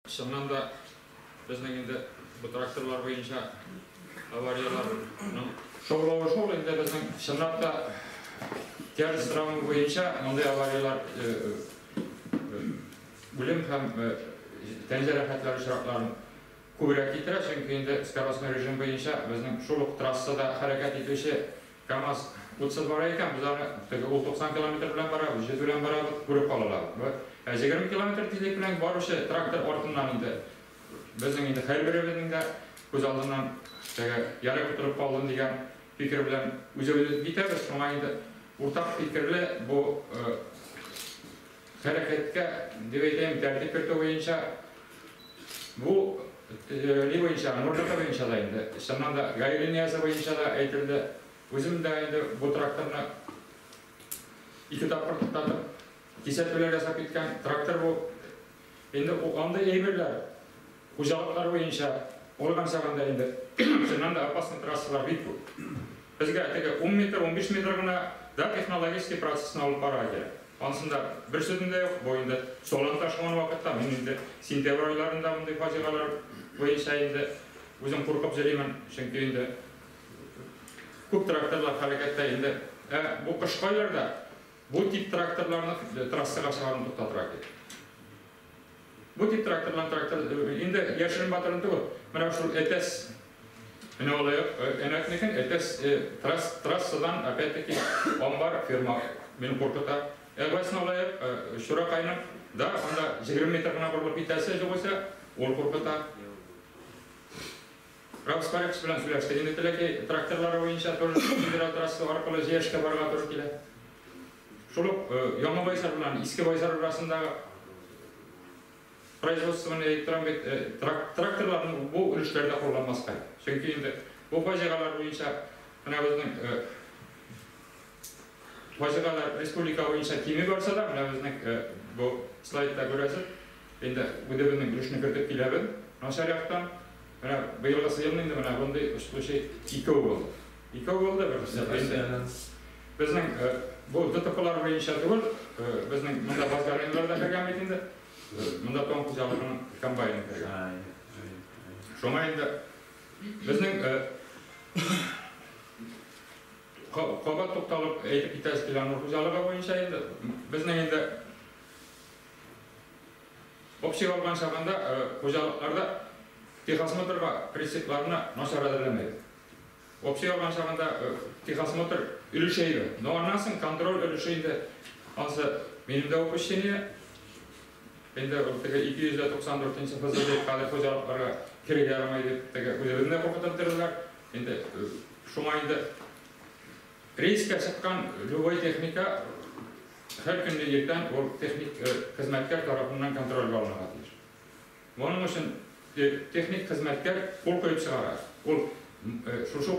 Чыннан да безнең инде бу тракторлар буенча аварияләрнең шаулавы шул инде безнең чынлап та тяжесть травма буенча мондый аварияләр үлем һәм тән җәрәхәтләре очракларын күбрәк китерә, чөнки инде скоростной режим буенча безнең шул ук трассада хәрәкәт итүче КАМАЗ 30 бара икән, без аны теге ул 90 километр белән бара, без 100 белән барабыз, күреп калалар. Ә 20 километр тизлек белән баручы трактор артыннан инде безнең инде һәрберебезнең дә күз алдыннан теге ярый котылып калдым дигән фикер белән үзебез китәбез. Шуңа инде уртак фикерле бу хәрәкәткә дип әйтәем, тәртип кертү буенча бу ни буенча, Нурлыка буенча да инде, чыннан да ГАИ линиясе буенча да әйтелде. Үзем дә инде бу тракторны ике тапкыр туктатып, кисәтүләр ясап киткән трактор бу. Инде андый әйберләр хуҗалыклар буенча алган чагында инде чыннан да опасный трассалар бик күп. Безгә теге 10 метр, 15 метр гына да технологический процессны алып барырга кирәк. Ансында бер сүзем дә юк, бу инде салам ташыган вакытта мин инде сентябрь айларында мондый фаҗигалар буенча инде үзем куркып йөримен, чөнки инде күп тракторлар хәрәкәттә инде. Ә бу кышкы айларда бу тип тракторларны трассага чыгаруны туктатырга кирәк. Бу тип тракторлар трактор инде яшерен батырын түгел. Менә шул ЭТС менә алай энәкнекен ЭТС трассадан опять-таки амбар фирма мине куркыта. Әгәсен алай Чуракайның да анда 20 метр гына борылып китәсе югыйсә, ул куркыта. Рабс Парекс белән сөйләштек инде теләки тракторлары буенча тоже федераль трасса аркылы җыешка барырга туры килә. Шул ук Яңа Байсар белән Иске Байсар арасындагы производствоны әйтеп бит, тракторларны бу өлешләрдә кулланмаска. Чөнки инде бу фаҗигалар буенча менә безнең фаҗигалар республика буенча кими барса да, менә безнең бу слайдта күрәсез, инде үзебезнең өлешне кертеп киләбез. Начар яктан менә быелгысы елны инде менә мондый случай икәү булды. Икәү булды бер безнең бу ДТПлар буенча түгел, безнең монда базарынлар да кергән бит инде. Монда тон хуҗалыгының комбайны кергән. Шуңа инде безнең кабат тукталып әйтеп китәсе килә Нур хуҗалыгы буенча инде безнең инде общий алган чагында хуҗалыкларда техосмотрга прицепларны начар әзерләмәйбез. Общий алган чагында техосмотр өлеше әйбер. Но аннан соң контроль өлеше инде ансы минем дә упущение. Инде ул теге 294 ФЗ дип хәзер хуҗалыкларга керергә ярамый дип теге үзебезне дә куркытып тордылар. Инде шуңа инде рейска чыккан любой техника һәр көнне иртән ул техник хезмәткәр тарафыннан контрольгә алынырга тиеш. Моның өчен техник хезмәткәр кул куеп чыгара. Ул шушы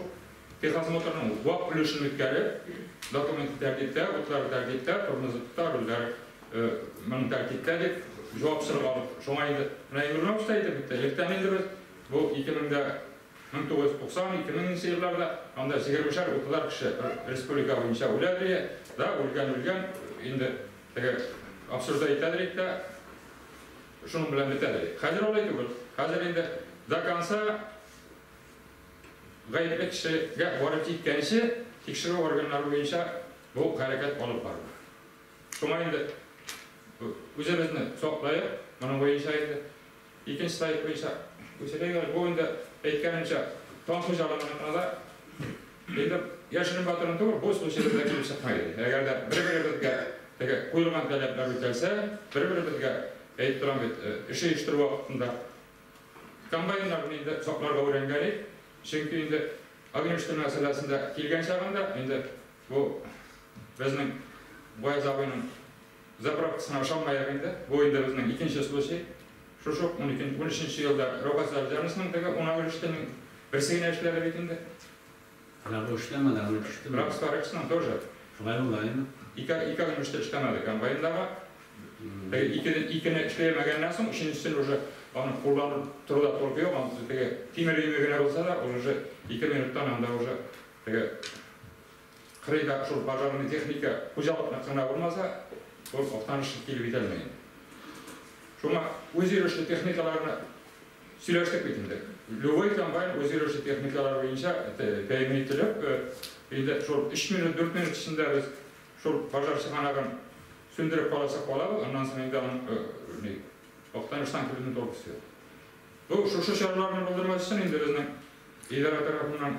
техосмотрның вак өлешен үткәреп, документ тәртиптә, утлар тәртиптә, тормозы тота, рульләр моның тәртиптә дип җавап чыгып алып. Шуңа инде менә Юрнович та әйтеп үтте. Иртән инде без бу 1990 2000 елларда анда 20-шәр 30-ар кеше республика буенча үлә, да, үлгән, инде теге обсуждать итәдер дә шуның белән бетәдер. Хәзер алай түгел. Хәзер инде до конца гаепле кешегә барып җиткәнче тикшерү органнары буенча бу хәрәкәт алып барыла. Шуңа инде үзебезне саклайык, моның буенча инде икенче слайд буенча үсәргә. Бу инде әйткәнемчә, таң хуҗалыгыныкына да инде яшерен батырын түгел, бу случай безгә килеп чыкмай иде. Әгәр дә бер-беребезгә теге куелган таләпләр үтәлсә, бер-беребезгә әйтеп торам бит, эш оештыру вакытында комбайннарны инде сакларга өйрәнгән идек. Чөнки инде огнештыр мәсьәләсендә килгән чагында инде бу безнең Гаяз абыйның заправкасына ышанмаяк инде. Бу инде безнең икенче случай. Шушы 12-13 елда Рогаз Альҗанысының теге 10 өлештенең берсе генә эшләде бит инде. Менә бу эшләмәде, аны төште. Рабс Фарексның тоже. Шулай булды, әйеме? Ике өлештә эшләмәде комбайндагы. Икене эшләмәгәннән соң, өченчесен уже аны кулланып торуда толку юк, аны теге тимер өеме генә булса да, ул уже 2 минуттан анда уже теге кырыйда шул пожарный техника хуҗалыкны гына булмаса, ул Актаныш килеп җитә алмый. Шуңа үз йөрешле техникаларны сөйләштек бит инде. Любой комбайн үз йөрешле техникалар буенча тәэмин ителеп, инде шул 3 минут, 4 минут эчендә без шул пожар чыганагын сүндереп каласак калабыз, аннан соң инде аның Актаныштан килүнең толкысы юк. Бу шушы чараларны булдырмас өчен инде безнең идарә тарафыннан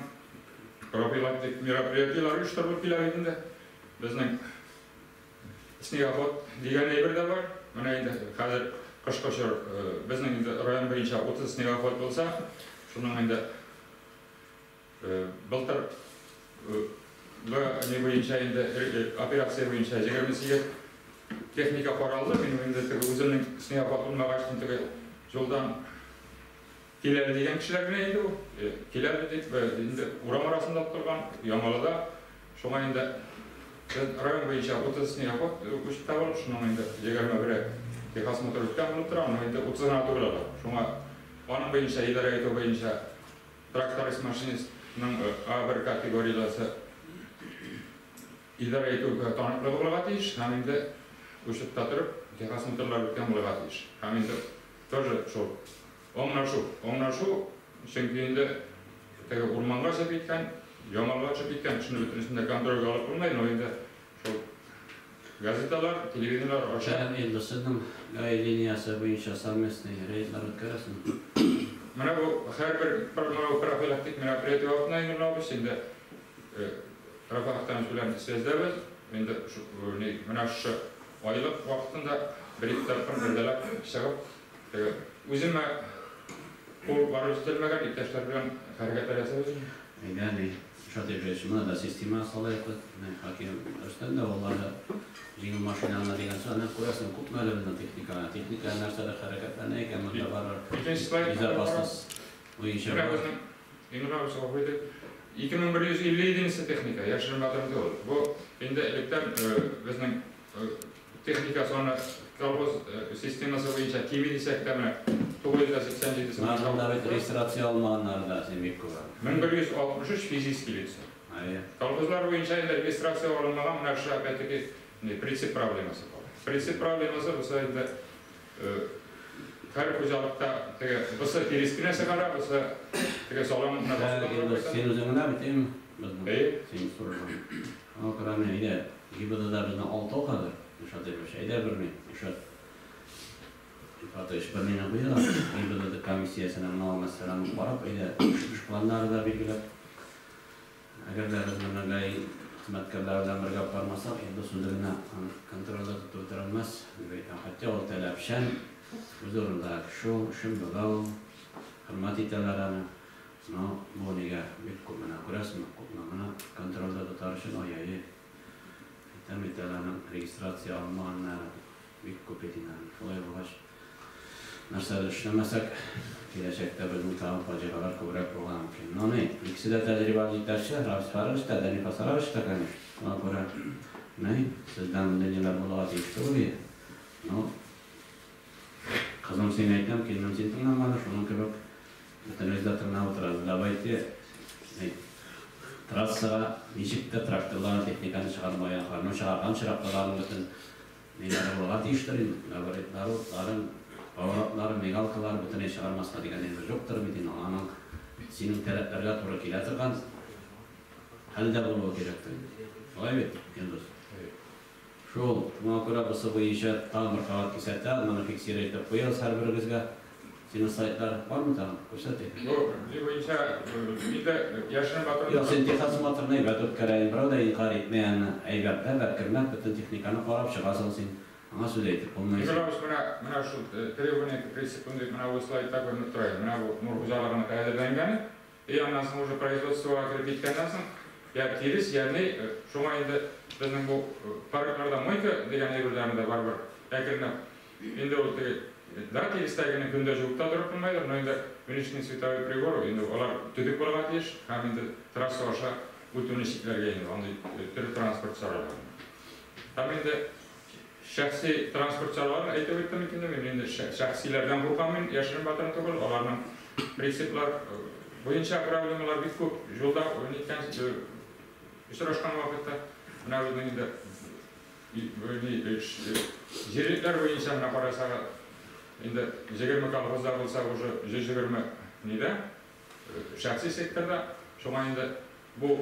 профилактик мероприятиеләр оештырылып килә бит инде. Безнең снегоход дигән әйбер дә бар. Менә инде хәзер кышкы чор, безнең инде район буенча 30 снегоход булса, шуның инде былтыр ни буенча инде операция буенча 28 техника каралды. Мин инде теге үземнең снегоход булмагач, теге юлдан килә дигән кешеләр генә инде ул. Килә дип инде урам арасында торган Ямалыда. Шуңа инде район буенча 30 снегоход үчтә булып, шуның инде 21-е техосмотр үткән булып тора, аның инде 30 гына түгел алар. Шуңа аның буенча идарә итү буенча тракторист машинистның А1 категориясе идарә итүгә таныклыгы булырга тиеш, һәм инде учетта торып техосмотрлар үткән булырга тиеш. Һәм инде тоже шул аңлашу, чөнки инде теге урманга чыгып киткән, Ямалга чыгып киткән кешене бөтенесен дә контрольгә алып булмый, но инде шул газеталар, телевидениелар аша. Инде сезнең ГАИ линиясе буенча совместный рейдлар үткәрәсең. Менә бу һәрбер профилактик мероприятие вакытында инде без инде Рафахтан белән связьдәбез. Инде менә шушы айлык вакытында бер-ике тапкыр бергәләп чыгып, үземә кул барып җителмәгән иптәшләр белән хәрәкәтләр ясабыз. Әйдә, ни, Шатибович, менә дә система салайык, менә хаким Рөстәм дә алары җиңел машинаны дигән сүз, күрәсең, күпме әле безнең техника, техника нәрсәдә хәрәкәтләнә икән, монда барыр. Икенче слайд. Безопасность буенча. Менә безнең Инна Сафиде 2150 техника, яшерен батырын түгел. Бу инде электән безнең техника саны колхоз системасы буенча кими дисәк тә менә 987 Монда бит регистрация алмаганнары да син бик күп. 1163 физический лица. Колхозлар буенча инде регистрация алынмаган, менә шушы опять-таки принцип проблемасы бар. Принцип проблемасы булса инде һәр хуҗалыкта теге бусы тирес кенә чыгара, бусы теге салам менә басып. Син үзең генә бит инде безнең. Син сорыйсың. Аңа күрә менә әйдә, ГИБДД безнең 6 хәзер. Шатибович, әйдә берни, Ишат Ифатович бернini куя, ГИБДД комиссиясенә менә мәсьәләне карап, әйдә, эш планнары да билгеләп. Әгәр дә без моны ГАИ хезмәткәрләре белән бергә бармасак, инде сүзе генә контрольдә тотып бетерелмәс. Хәтта ул таләпчән, үз урында кеше ул, эшен белә ул, хөрмәт итәләр аны. Но бу нигә бик күп менә күрәсеңме, күпме менә контрольдә тотар өчен ай-яй. Әйтәм бит әле аның регистрация алмаганнары бик күп бит инде. Шулай булгач, нәрсәдер эшләмәсәк, киләчәктә безнең тагын фаҗигалар күбрәк булырга мөмкин. Но ни, икесе дә тәҗрибәле җитәкче, Рафис Фарович та, Дәниф Асарович та, конечно. Шуңа күрә, ни, сездән мондый ниләр булырга тиеш түгел. Но кызым син әйтәм, киленем син тыңламады, шуның кебек бөтенебез дә тыңлап утырабыз. Давайте, трассага ничек тә тракторлар, техниканы чыгармай, ну чыгарган чиракларын бөтен ниләре булырга тиештер инде. Габаритлары, утларын, поворотлары, мигалкалары бөтенләй чыгармаска дигән әйбер юктыр бит инде. Аның синең таләпләргә туры килә торган хәлдә булуы кирәктер инде. Шулай бит, Илдус? Шул, шуңа күрә бусы буенча тагын бер кабат кисәтә, моны фиксировать итеп куябыз һәрберегезгә. Синең сайтлар бармы тагын? Күрсәт. Бу буенча инде яшерен батырын. Юк, син техосмотрны әйбәт үткәрә, берәү дә инкарь итми аны. Әйбәтләп, әкренләп бөтен техниканы карап чыгасың син. Аңа сүз әйтеп булмый. Николаевич, менә шул требование принципын дип менә бу слайдта күренеп тора. Менә бу Нур хуҗалыгының әзерләнгәне. И аннан соң уже производствога кереп киткәннән соң, я тирес, ягъни шуңа инде безнең бу паркларда мойка дигән әйберләрне дә барыбер әкренләп инде ул теге да тирестәгене көндә жуып та торып булмайдыр, но инде внешний световой прибор инде алар төзек булырга тиеш һәм инде трасса аша үтүне чикләргә инде андый төрле транспорт чаралары. Һәм инде шәхси транспорт чараларын әйтеп үттем инде мин инде шәхсиләрдән куркам мин, яшерен батырын түгел, аларның принциплар буенча проблемалар бик күп. Юлда ниткән очрашкан вакытта менә безнең инде җирлекләр буенча менә карасагыз, Инде 20 колхозда булса, уже 120 нидә, шәхси секторда. Шуңа инде бу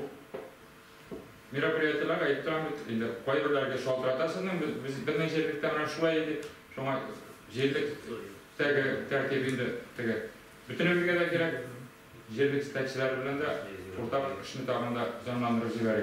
мероприятиеләр әйтеп торам бит, инде кайберләргә шалтыратасың, без безнең җирлектә менә шулай дип, шуңа җирлектәге тәртип инде теге бөтенебезгә дә кирәк, җирлек җитәкчеләре белән дә уртак эшне тагын да җанландырып җибәрергә.